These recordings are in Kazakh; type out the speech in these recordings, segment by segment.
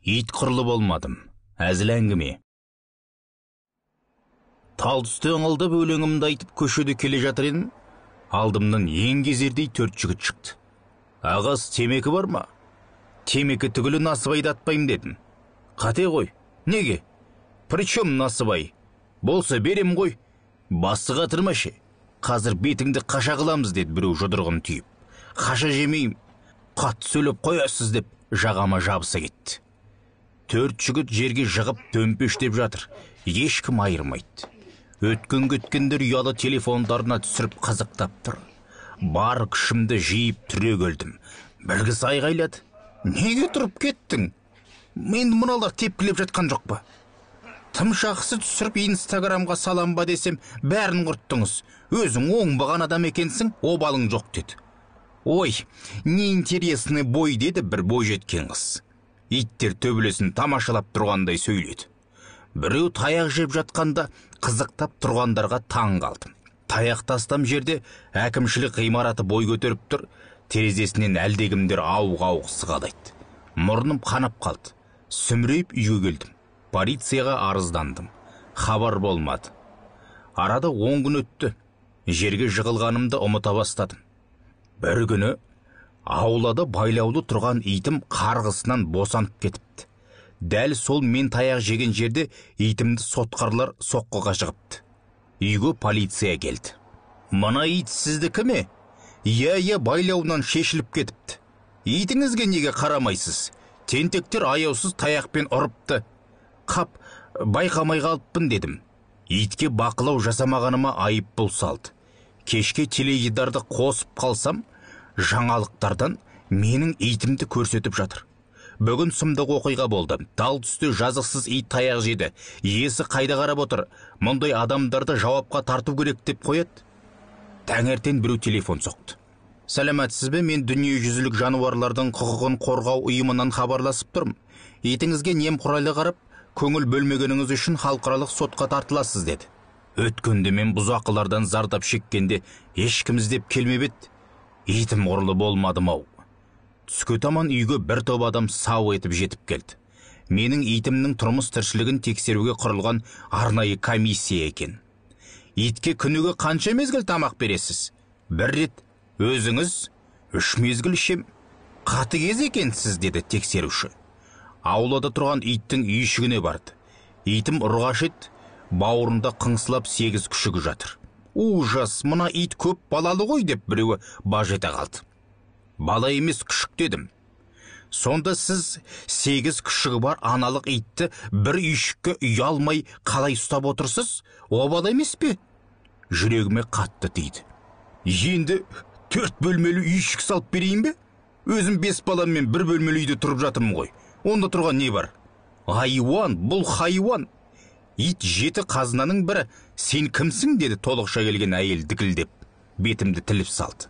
Ит құрлы болмадым. Әзіл әңгіме. Тал түсте ыңылдап өлеңімді айтып көшеде келе жатыр едім. Алдымнан еңгезердей 4 жігіт шықты. Ағас, темекі бар ма? Темекі түгілі насыбайды атпаймын дедім. Қате ғой. Неге? Причем насыбай? Болса берем ғой. Басы қатырма ше. Қазір бетіңді қаша қыламыз деді біреу жұдырығын түйіп. Қаша жемеймін. Қатты сөйлеп қоясыз деп жағама жабыса кетті. 4 жігіт жерге жығып төмпештеп жатыр. Ешкім айырмайды. Өткен кеткендер ұялы телефондарына түсіріп қызықтап тұр. Бар күшімді жиып түрегелдім. Бір кісі айғайлады. Неге тұрып кеттің? Мен мыналар тепкілеп жатқан жоқ па? Тым жақсы түсіріп инстаграмға салам ба десем, бәрін құрттыңыз. Өзің оңбаған адам екенсің, обалың жоқ деді. Ой, неинтересный бой деді бір бой жеткен қыз. Иттер төбелесін тамашалап тұрғандай сөйледі. Біреу таяқ жеп жатқанда қызықтап тұрғандарға таң қалдым. Таяқ тастам жерде әкімшілік ғимараты бой көтеріп тұр, терезесінен әлдекімдер ауық-ауық сығалайды. Мұрным қанап қалды. Сүмірейіп үйге келдім. Полицияға арыздандым. Хабар болмады. Арада 10 күн өтті. Жерге жығылғанымды ұмыта бастадым. Бір күні аулада байлаулы тұрған итім қарғысынан босанып кетіпті. Дәл сол мен таяқ жеген жерде итімді сотқарлар соққыға жығыпты. Үйге полиция келді. Мына ит сіздікі ме? Иә, байлауынан шешіліп кетіпті. Итіңізге неге қарамайсыз? Тентектер аяусыз таяқпен ұрыпты. Қап, байқамай қалыппын дедім. Итке бақылау жасамағаныма айыппұл салды. Кешке теледидарды қосып қалсам, жаңалықтардан менің итімді көрсетіп жатыр. Бүгін сұмдық оқиға болды. Тал түсте жазықсыз ит таяқ жеді. Иесі қайда қарап отыр? Мұндай адамдарды жауапқа тарту керек деп қояды. Таңертең біреу телефон соқты. Сәлеметсіз бе, мен дүниежүзілік жануарлардың құқығын қорғау ұйымынан хабарласып тұрмын. Итіңізге немқұрайлы қарап, көңіл бөлмегеніңіз үшін халықаралық сотқа тартыласыз деді. Өткенде мен бұзақылардан зардап шеккенде ешкім іздеп келмеп еді. Итім ұрлы болмадым ау. Түске таман үйге бір топ адам сау етіп жетіп келді. Менің итімнің тұрмыс тіршілігін тексеруге құрылған арнайы комиссия екен. Итке күніге қанша мезгіл тамақ бересіз? Бір рет, өзіңіз 3 мезгіл ішем. Қатыгез екенсіз деді тексеруші. Аулада тұрған иттің үйшігіне барды. Итім ұрғаш ет, бауырында қыңсылап 8 күшігі жатыр. Ужас, мына ит көп балалы ғой деп біреуі баж ете қалды. Бала емес күшік дедім. Сонда сіз 8 күшігі бар аналық итті бір үйшікке ұялмай қалай ұстап отырсыз? Обал емес пе? Жүрегіме қатты тиді. Енді 4 бөлмелі үйшік салып берейін бе? Өзім 5 баламмен бір бөлмелі үйде тұрып жатырмын ғой. Онда тұрған не бар? Айуан, бұл хайуан. Ит 7 қазынаның бірі. Сен кімсің деді толықша келген әйел дікілдеп. Бетімді тіліп салды.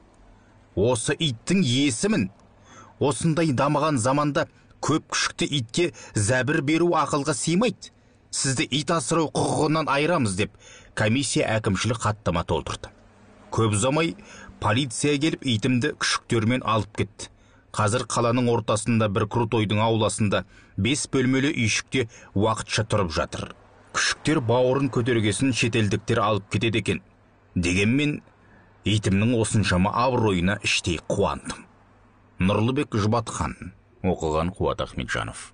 Осы иттің иесімін. Осындай дамыған заманда көп күшікті итке зәбір беру ақылға сыймайды. Сізді ит асырау құқығынан айырамыз деп комиссия әкімшілік хаттама толтырды. Көп ұзамай полиция келіп итімді күшіктермен алып кетті. Қазір қаланың ортасында бір крутойдың ауласында 5 бөлмелі үйшікте уақытша тұрып жатыр. Күшіктер бауырын көтергесін шетелдіктер алып кетеді екен. Дегенмен итімнің осыншама абыройына іштей қуандым. Нұрлыбек Жұбатхан, оқыған Қуат Ахметжанов.